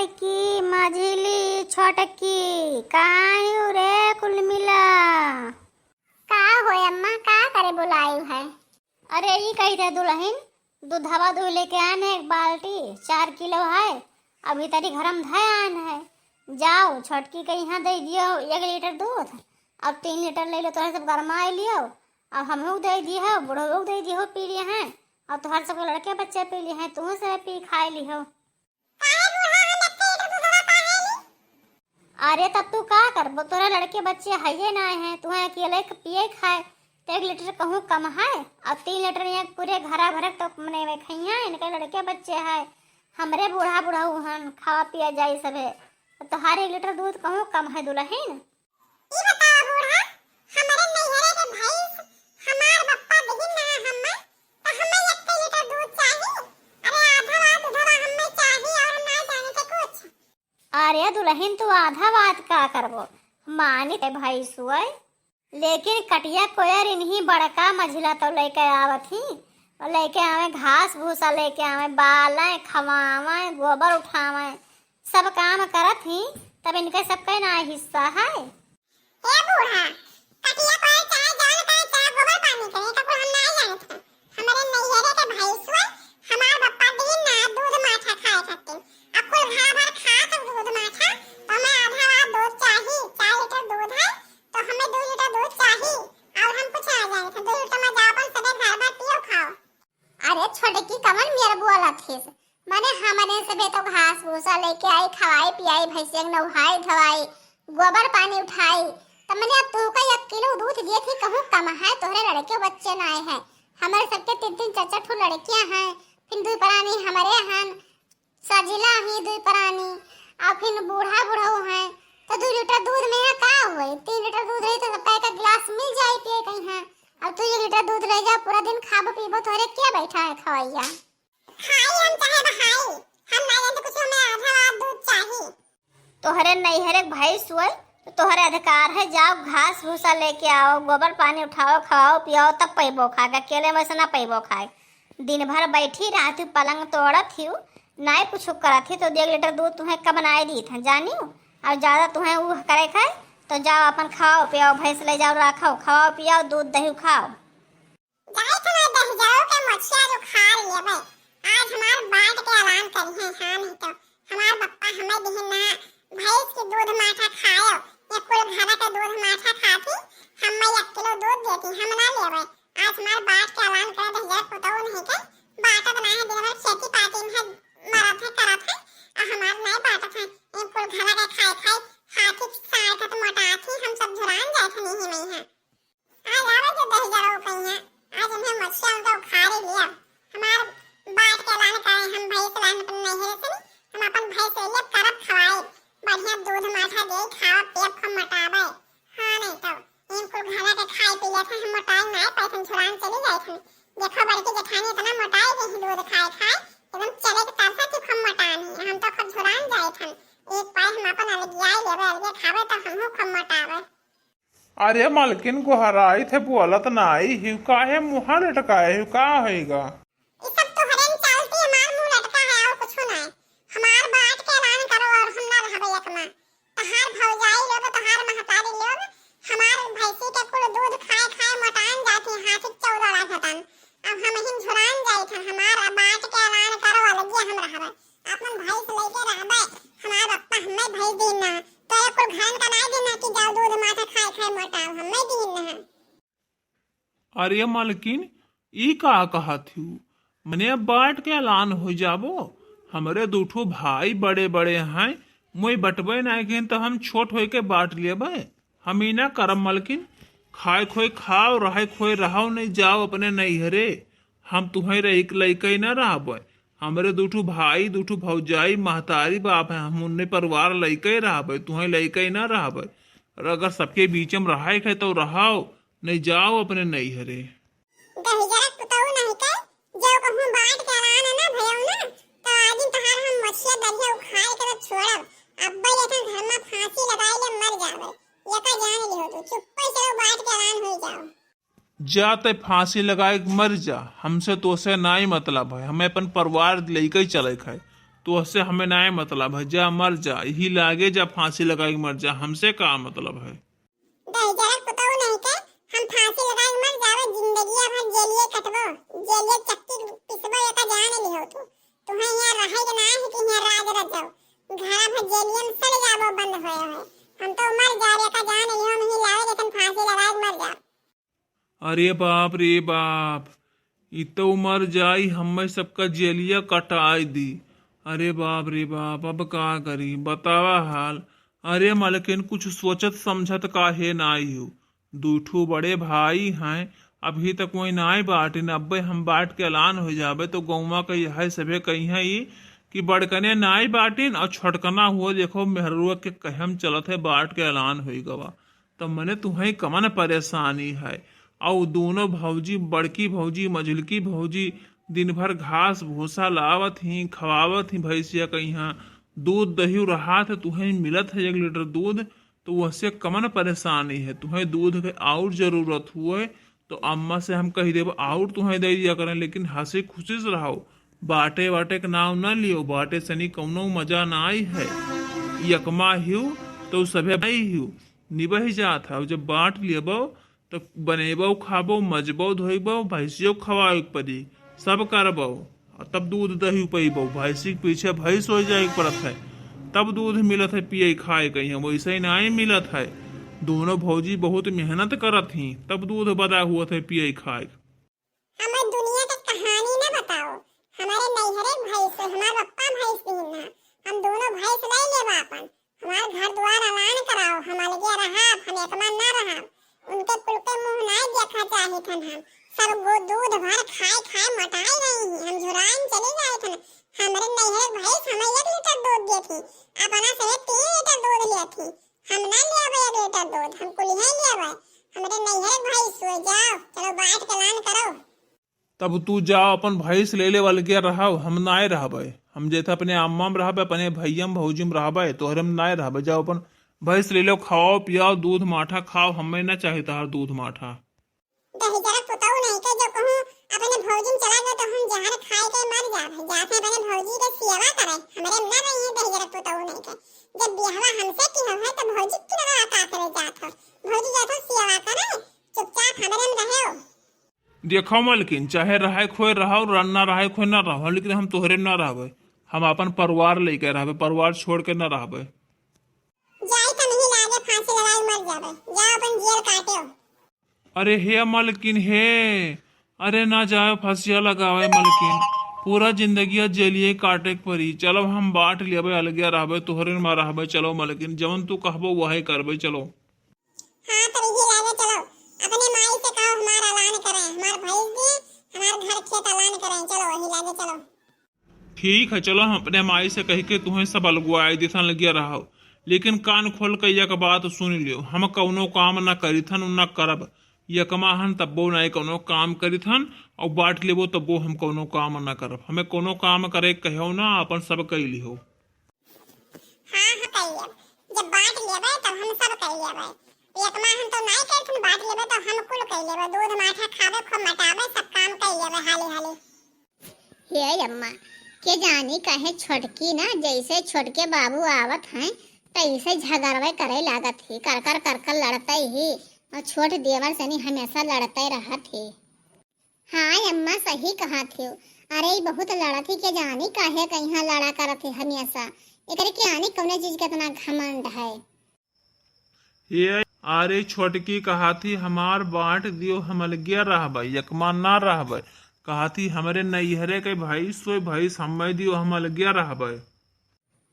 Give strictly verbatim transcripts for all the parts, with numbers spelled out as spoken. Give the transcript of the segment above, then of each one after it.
बड़की, मझिली, छोटकी, कहाँ हऊ रे कुल मिला? का हो अम्मा, का करे बुलायू है? अरे ई कही थे दुलहिन, दूधवा दुहि लेके आन है एक बाल्टी, चार किलो है, अभी तरी घरम धय आन है। जाओ छोटकी के इहाँ दइ दियो एक लीटर दूध, अब तीन लीटर लइ लो, तोहरे सब गरमाइ लियो, अब हमहू दइ दिहो, बुढ़ऊ दइ दिहो, पी लिहे हैं, अब तोहरे सब लड़के बच्चे पी लिहे हैं, तू सब पी खाइ लिहो। काहे बूढ़ा, हम एक लीटर दूधवा काहे ली? अरे तब तू का करबो, तोरा लड़के बच्चे हइये नाहीं हैं, तुहें अकेले क पिए खाए तो एक लीटर कहूँ कम है, और तीन लीटर यहाँ पूरे घरा भरे तो मने में खइया, इनके लड़के बच्चे है, हमरे बूढ़ा बुढ़ऊ हन, खावा पिया जाई सभे, तो तोहार एक लीटर दूध कहूँ कम है दुलहिन। ई बतावा बूढ़ा, हमरे नैहरे के भैंस हमार बप्पा दिहिन ना हम्मे, त हम्मे एक लीटर दूध चाही। अरे आधा वाट दूधवा हम्मे चाही और हम ना जाने के कुछ। अरे दुलहिन, तू आधा वाट का करबो? मानी ते भैंस हुए, लेकिन कटिया कोयर इन्हीं बड़का मझिला तो लेके आवत ही, और लेके आवे घास भूसा, लेके आवे बालें, खवावें, गोबर उठावें, सब काम करत ही, तब इनके सबके ना हिस्सा है। ए बूढ़ा, कटिया कोयर चाहे जौन करे, चाहे गोबर पानी करे, एका कुल हम नाहीं जानत हन। हमरे नैहरे के भैंस हुए, हमार बप्पा दिन ना दूध माठा खाए खातिर। अब कुल घर भर खात दूध माठा, तो हमें आधा वाट दूध चाही, चार लीटर दूध है, तो हमें दो लीटर दूध चाही, और हम कुछ ना जानत हन। दो लीटर में जाओ अपन सबे घर भर पियो खाओ। अरे छोटकी, कवन मेर बोलत हिस? मने हमरे सबे तो घास भूसा लेके आई, खवाई पियाई, भैंसिया के नहाई धोवाई, गोबर पानी उठाई, त मने अब तोहका एक किलो दूध दिए थी, कहूँ कम है, तोहरे लड़के बच्चे नाहीं हैं, हमरे सबके तीन तीन चार चार ठो लड़कियाँ हैं, फिर दुइ परानी हमरे हन, सजिला ही दुइ परानी, और फिर बूढ़ा बुढ़ऊ हैं, तो दो लीटर दूध में यहाँ का होई? तीन लीटर दूध रही तो सबका एक एक गिलास मिल जाई पिए कहीं है। अब तू एक लीटर दूध ले जा, पूरा दिन खाबो पीबो, तोहरे के बैठा है खवैया? खाई हम चाहे बहाई, हम ना जानते कुछ, हमें आधा वाट दूध चाही। तोहरे नैहरे के भैंस हुए, तो तोहरे अधिकार है, जाओ घास भूसा लेके आओ, गोबर पानी उठाओ, खवाओ पियाओ, तब पैबो खाए, अकेले में से ना पैबो खाए। दिन भर बैठी रहती हूँ, पलंग तोड़त ही, नाहीं कुछ करत ही, तो एक लीटर दूध तुम्हें कम नाहीं दीत है, जानियो। और ज्यादा तुम्हें ऊ करे खाए, तो जाओ अपन खाओ पियाओ, भैंस ले जाओ, रखो, खवाओ पियाओ, दूध दही खाओ। जाइत हन दहिजरो के मोछिया उखाड़ लेबै। आज हमार बाट के ऐलान करिहैं, हाँ नहीं तो हमार बप्पा हमें दिहिन ना, भैंस के दूध माठा खायो, ये कुल घरा के दूध माठा खाती, हमें एक किलो दूध देती, हम ना लेबै। आज हमार बाट के ऐलान करे दहिजरा पुतौ नहीं के, बाटत ना है, दिन भर खेती पाती में है, मरत है, करत है, और हमार नहीं बाटत है, ये कुल घरा के खाए खाए, हाथी सार के तो मोटाथी, हम सब झुरान जाए थे नहीं में है। आज आवे जो दहिजरऊ कइहाँ, आज उन्हें मोछिया उनका उखाड़े लिया। हमार बाट के ऐलान करे, हम भैंस लान अपन नैहरे से नहीं, हम अपन भैंस ले लेब, करब खवाए, बढ़िया दूध माठा दे, खाओ पियब, खूब मोटावे। हाँ नहीं तो इन कुल घरा के खाए पी लेत हैं, हम मोटाए ना पाए, हम झुरान चली जाए थे। देखो बड़की जेठानी इतना मोटाए गई हैं दूध खाए खाए, एकदम चले के तरसा थी, खूब मोटानी, हम तो खूब झुरान जाए थे। एक पाए हम अपन अलगियाए लेबे, अलगे खावे तो हमहू खूब मोटावे। अरे मलकिन, गोहराई थे, बोलत नाई हिउ, काहे मुँहा लटकाए हिउ, का होइगा? ई सब तोहरे न चलती हमार मुँह लटका है, और कुछ ना। हमार बाट के ऐलान करो और हम ना रहबे एक में। तहार भौजाई लोग, तहार महतारी लोग, हमार भैंसी के कुल दूध खाए खाए मोटान जाती, हाथी के चौदह लागतन। अब हम हिन झुरान जाइत हन, हमार बाट के ऐलान करो, अलगे हम रहबे। अपन भैंस लेके रहबे, हमार बप्पा हमें भैंस दीन ना, तोरे कुल घरन का नाई दीन ना कि जाओ दूध माठा खाए खाए मोटाओ, हमें दीन ना। अरे मलकिन, ई का कहत हू? मने अब बाँट के ऐलान होइ जाबो? हमरे दू ठो भाई बड़े बड़े हैं, मोय बटबे नाई कहिन त हम छोट होइके बाँट लेबे। हम ई ना करब मलकिन, खाए खोए खाओ, रहे खोए रहो, नहीं जाओ अपने नैहरे। हम तुहैं रही लइके न रहबै। हमरे दू ठो भाई, दू ठो भौजाई, महतारी बाप हैं, हम उन्ने परिवार लइके रहबै, तुहैं लइके न रहबै। और अगर सबके बीच में रहे के है तो रहो, नहीं जाओ अपने नैहरे। दहिजरा पुतऊ नहीं के, जो कहूँ बाँट के ऐलान है ना भयऊ ना, तो आज दिन तहार हम मोछिया दरिया उखाड़ के तो छोड़ब। अब्बे लेखन घर में फांसी लगाई ले मर जाबे। ये का जान लिहो तू, चुप्पे से रहो, बाँट के ऐलान हो जाओ। जा तै फांसी लगाए के मर जा, हमसे तोसे नाई मतलब है, हमें अपन परिवार लेके ही चले के है। तोहसे हमें नाय मतलब है, जा मर जा, यही लागे जा, फांसी लगाई मर जा, हमसे का मतलब है? दहिजरक पुतऊ नहीं के हम फांसी लगाई मर जावे, जिंदगिया भर जेलिए कटबो, जेलिए चक्की पिसबो, एका जान लिहो तू। तुम्हें यहाँ रहे के ना है कि यहाँ राज रच जाओ, घरा भर जेलिए में सड़ जाबो, बंद होए होए। हम तो मर जावे, एका जान लिहो, हम ही लावे लेकिन फांसी लगाई मर जाओ। अरे बाप रे बाप, ई तो मर जाई, हम्मे सबका जेलिया कटाई दी। अरे बाप रे बाप, अब का करी, बतावा हाल। अरे मलकिन, कुछ सोचत समझत काहे नाई हो? दू ठो बड़े भाई हैं, अभी तक वही नाई बाटिन, अब्बे हम बाट के ऐलान हो जाबे तो गौवा के यह सभे कही है ई कि बड़कने नाई बाटिन और छोटकना हुआ, देखो मेहरुआ के कहम चलत है, बाट के ऐलान हो गवा। त मने तुहई कमन परेशानी है? अउ दोनों भौजी, बड़की भौजी, मझिलकी भौजी, दिन भर घास भूसा लावत ही, खवावत ही भैंसिया के यहाँ। दूध दही रहा थे, तुहई मिलत है एक लीटर दूध, तो वहसे कमन परेशानी है? तुहई दूध के और जरूरत हुए तो अम्मा से हम कही देब और तुहई दे दिया करें, लेकिन हंसी खुशी से रहो। बाटे वाटे के नाम ना लियो, बाटे सनी कौनो मजा ना आई है। यकमा हियो तो सभे भाई हियो। निबहि जात हौ। जब बाँट लेबौ, त बनेबौ, खाबौ, मजबौ, धोइबौ, भैंसियो खवावे के पड़ी, सब करबौ। आ तब दूध दही पइबौ। भैंसी के पीछे भैंस होइ जाए के पड़त है, तब दूध मिलत है पिए खाए के। यहाँ वैसे ही नाहीं मिलत है। दोनों भौजी बहुत मेहनत करत ही, तब दूध बदा हुअत है पिए खाए के। हमर दुनिया के कहानी न बताओ। हमारे नैहरे भैंस, हमार पप्पा भैंस दीन ना। हम दोनों भैंस ले लेबा अपन। हमार घर द्वार अलान कराओ, हम अलगे रहब, हम एकमा ना रहब। उनके कुल के मुँह नाय देखा चाहित हन हम। सब गो दूध भर खाए खाए मोटाई गई ही, हम झुराइन चली जाइत हन। हमरे नैहरे भैंस हमें एक लीटर दूध देत ही, अपना से तीन लीटर दूध लेत ही। हम ना लेबे एक लीटर दूध, हम कुलिहे लेबे। हमरे नैहर भैंस हुए जाओ, चलो बाँट के लान करो। तब तू जाओ अपन भैंस ले ले अलगे रहो, हम नाय रहबे। हम जैसे अपने अम्मा में रहबे, अपने भैया में भौजी में रहबे, तोहरे में नाय रहबे। जाओ अपन भैंस ले लो, खाओ पियाओ, दूध माठा खाओ, हमें ना चाही तहार दूध माठा। दहिजरा पुतऊ नहीं के जो कहूँ अपने भौजी में चला गयो तो हम जहर खाए के मर जाब। जाते अपने भौजी के सेवा करे, हमरे में ना रही है दहिजरा पुतऊ नहीं के। जब बियाहवा हमसे की हो है तो भौजी की लगा का करे जात हो? भौजी जात हो सेवा करे, चुपचाप हमरे में रहे हो। देखो मलकिन, चाहे रहे खोए रहो, र-, ना रहे खोए ना रहो, लेकिन हम तोहरे ना रहबे। हम अपन परिवार लेके रहबे, परिवार छोड़ के ना रहबे। जाई तो नहीं लागे फांसी लगाई मर जाबे, जाओ अपन जेल काटो। अरे हे मलकिन हे, अरे ना जाए फांसिया लगावे मलकिन, पूरा जिंदगिया जेलिए काटे के पड़ी। चलो हम बाँट लेबे, अलगिया रहबे, तोहरे में रहबे। चलो मलकिन, जवन तू कहबो वही करबे। चलो। हाँ, तब यही लागे चलो, अपने माई से कहो हमार अलान करे, हमार भैंस दी, हमार घर खेत अलान करे, चलो वही लागे चलो। ठीक है, चलो हम अपने माई से कह के तुम्हें सब अलगुआई दिथन लगिया रहो, लेकिन कान खोल के एक बात सुन लियो, हम कौनो काम ना करीथन, ना करब। यकमा हन तब्बो ना कौनो काम करीथन, और बाँट लेबो तब्बो हम कौनो काम ना करब। हमें कौनो काम करे कहो ना, अपन सब कई लिहो। हाँ, हाँ, कई लेब। जब बाँट लेबे, तब हम सब कई लेबे। यकमा हम तो नाई करथुन, बाँट लेबे, तो हम कुल कई लेबे। दूध माठा खाबे, खूब मटाबे, सब काम कई लेबे हाली हाली। हे अम्मा, के जानी काहे छोटकी ना, जैसे छोटके बाबू आवत हैं, तैसे झगड़वे करे लागत ही, कर कर कर कर लड़ते ही, और छोट देवर सनी हमेशा लड़ते रहत ही। हाँ अम्मा, सही कहत हियो। अरे, ई बहुत लड़त ही, के जानी काहे कहिया लड़ा करत ही हमेशा। एकरे के आनी कौने चीज के इतना घमंड है? ये, अरे, छोटकी कहत ही, हमार बाँट दियो, हम अलगिया रहबे, यकमा ना रहबे। कहत ही, हमरे नैहरे के भैंस सोए भैंस हमें दियो, हम अलगिया रहबे।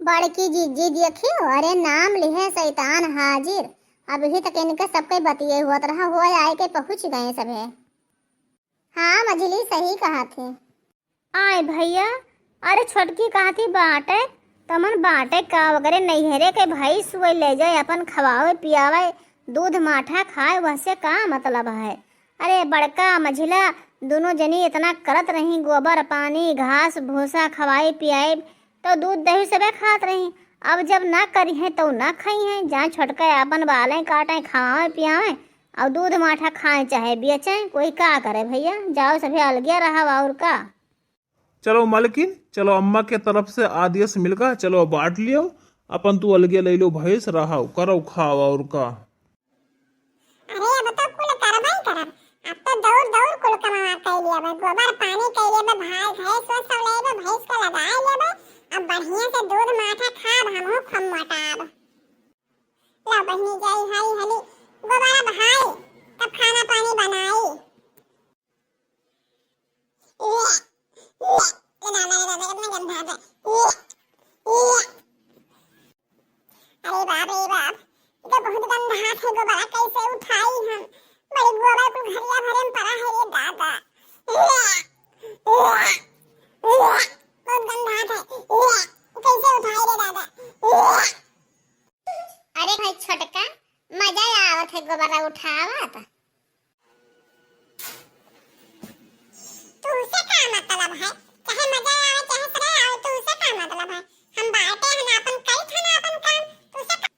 बड़की जीजी देखियो, अरे नाम लिहे शैतान हाजिर। अबही तक इनके सबके बतिये होत रहा, हो आए के पहुँच गए सभे। हाँ, मझली सही कहत ही। आए भैया, अरे छोटकी कहत ही बाँटे, तमन बाँटे का वगैरह नैहरे के भैंस हुए ले जाए, अपन खवावे पियावे, दूध माठा खाए, वहसे का मतलब है? अरे बड़का मझिला दोनों जनी इतना करत रही, गोबर पानी, घास भूसा खवाए पियाए, तो दूध दही सबे खात रही। अब जब ना करी हैं तो ना खाई हैं, जहाँ छोटका अपन बालें काटें, खवावें पियावें, और दूध माठा खाएं चाहे बेचें, कोई का करे भैया? जाओ सभे अलगिया रहा और का। चलो मलकिन, चलो अम्मा के तरफ से आदेश मिल गा, चलो बाँट लियो, अपन तू अलगे लइ लो भैंस, रहो, करो खाओ और का। अरे अब तो कुल करबे करब, अब तो दौड़ दौड़ कुल कमवा कइ लेबे, गोबर पानी कइ लेबे, भाई भैंस वैस सब लेबे, भैंस के लगाए लेबे, अब बढ़िया से दूध माठा खाब, हमहू खूब मोटाब। लो बहिनी जाई हाली हाली गोबर भाई, तब खाना पानी बनाई। अरे बाप रे बाप, ई तो बहुत गंधात है गोबरा, कैसे उठाई हम? बड़ी गोबर कुल घरिया भरे में पड़ा है रे दादा। बहुत गंधात है, कैसे उठाई रे दादा? अरे भाई छोटका, मजा आवत है गोबरा उठावत। तुहसे का मतलब है? चाहे मजा आवे, चाहे सरे आवे, तुहसे का मतलब है? हम बाटे हन, आपन करी थन आपन काम, तुहसे का?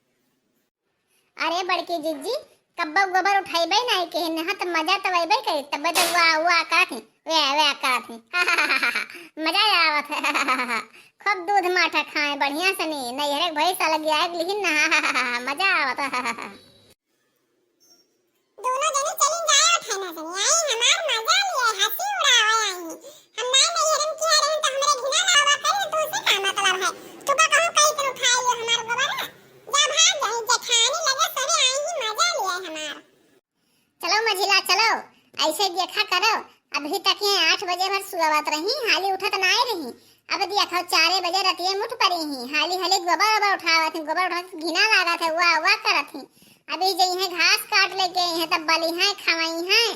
अरे बड़की जिज्जी, कब्बो गोबर उठैबे नहीं किहिन, हाँ, त मजा त अइबे करी, तब्बे त वाह, वाह करत ही, वाह, वाह करत ही। मजा आवत है। खूब दूध माठा खाए, बढ़िया से नी, नैहरे के भैंस अलग आए के लिहिन ना, मजा आवत है। दोनों जने चली जाए उठे ना सनी, आई हमार मजा लिए, हंसी उड़ावे आई। हम ना नैहरन किया रहन त हमरे घिना लावा करे, तुहसे का मतलब है? तू का कहूं कई तन उठाई लियो हमार गोबर? जा भाग जाई, जेठानी लगे सरे आई ही मजा लिए हमार। चलो मझिला, चलो, ऐसे देखा करो, अभी तक ये आठ बजे भर सुआवत रही, हाली उठत नाय रही। अब देखो, चारे बजे रतिये में उठ परी ही, हाली हाली गोबर ओबर उठावत ही, गोबर उठा के घिना लागत है, वाह वाह करत ही। अभी जइहैं घास काट लेके अइहैं, तब बलिहैं, खवइहैं,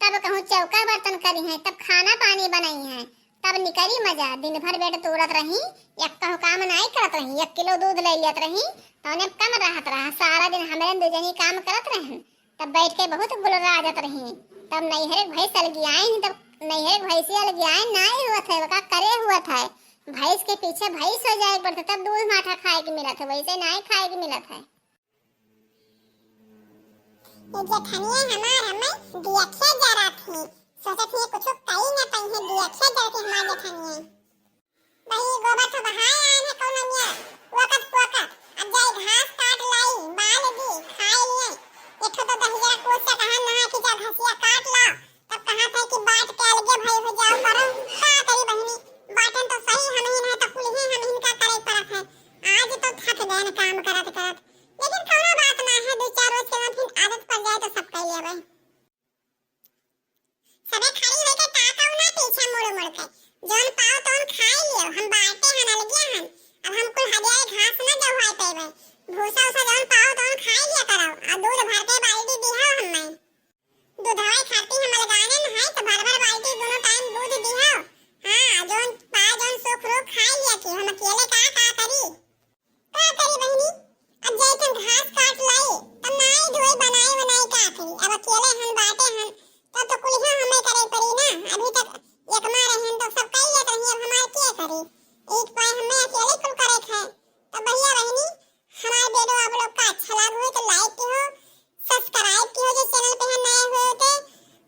तब कहूँ चौका बर्तन करिहैं, तब खाना पानी बनइहैं, तब निकरी मजा। दिन भर बेड तोड़त रही, एक कहूँ काम नाय करत रही, एक किलो दूध ले लेत रही, तौने कम रहत रहा। सारा दिन हमरे दुजनी काम करत रहन, तब बैठ के बहुत गुलराजत रही। तब नैहरे के भैंस अलगियाइन, तब नैहरे के भैंसी अलगियाइन नाय हुअत है, ओका करे हुअत है। भैंस के पीछे भैंस हो जाए के पड़त है, तब दूध माठा खाए के मिलत है, वैसे नाय खाए के मिलत है। ये जेठनिया हमार हमें दियखे जरत ही, सोचत ही कुछ कई न पइहे, दियखे जरत ही हमार जेठनिया। वही गोबर तो बहाए आए हैं कौन मिया, वकत वकत, अब जाई घास काट लाई, बाल दी, खाए लिए। एक ठो तो दहिजरा कोस से कहन ना कि जा घसिया काट ला, तब कहा था कि बांट के अलगे भाई हो जाओ करो। का करी बहिनी, बाटन तो सही हम ही नहीं तो कुल ही हम इनका करे पड़त है। आज तो थक गए काम करत करत, लेकिन कौनो बात ना है, दो चार रोज के बाद फिर आदत पड़ जाए तो सब कर लेबे। सबे खड़ी होके ताकव ना पीछे मुड़ मुड़ के। जौन पाओ तौन खाए लियो, हम बाटे हन, अलगिया हन। अब हम कुल हरियाए घास ना जहुआए पइबे। भूसा उसा जौन पाओ तौन खाए लिया करव। आ दूध भर के बाल्टी दिहो हमें। दूधवाए खाती हम अलगाने न है, तो भर भर बाल्टी दोनों टाइम दूध दिहो। हाँ, जौन पाए जौन सूख रूख खाए लिया कि हम अकेले का का करी। का करी बहिनी, अब जाई तन घास काट लाई, तब नाई धोई बनाई बनाई का करी। अब अकेले हन बाटे हन, तब तो कुलिहा हमें करे पड़ी ना। अभी तक एक माँ रहन तो सब कर लेत रही, अब हमार के करी? एक पाए हमें अकेले कुल करे खाए। तो भैया बहिनी, हमार video आप लोग का अच्छा लाग हो तो like किहो, subscribe किहो जो channel पे हम नए हुए हो तो,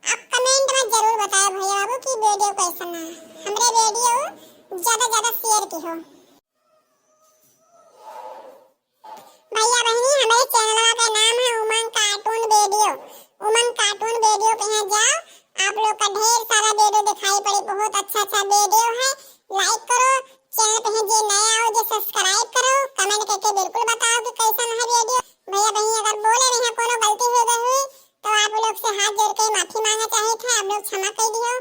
आप comment में जरूर बताए भैया बाबू कि video कैसन है। हमरे video ज्यादा ज्यादा share किहो। भैया बहिनी, हमारे channel का नाम है उमंग cartoon video। उमंग cartoon video पे यहाँ जाओ, आप लोग का ढेर सारा video दिखाई पड़ी, बहुत अच्छा अच्छा video है। Like करो, channel पे हैं जे नया हो जे subscribe करो, comment करके बिल्कुल बताओ कि कैसन है video। भैया बहिनी अगर बोले में है कोनो गलती हो गई हुई तो आप लोग से हाथ जोड़ के माफी मांगना चाहिए था, आप लोग क्षमा कर दियो।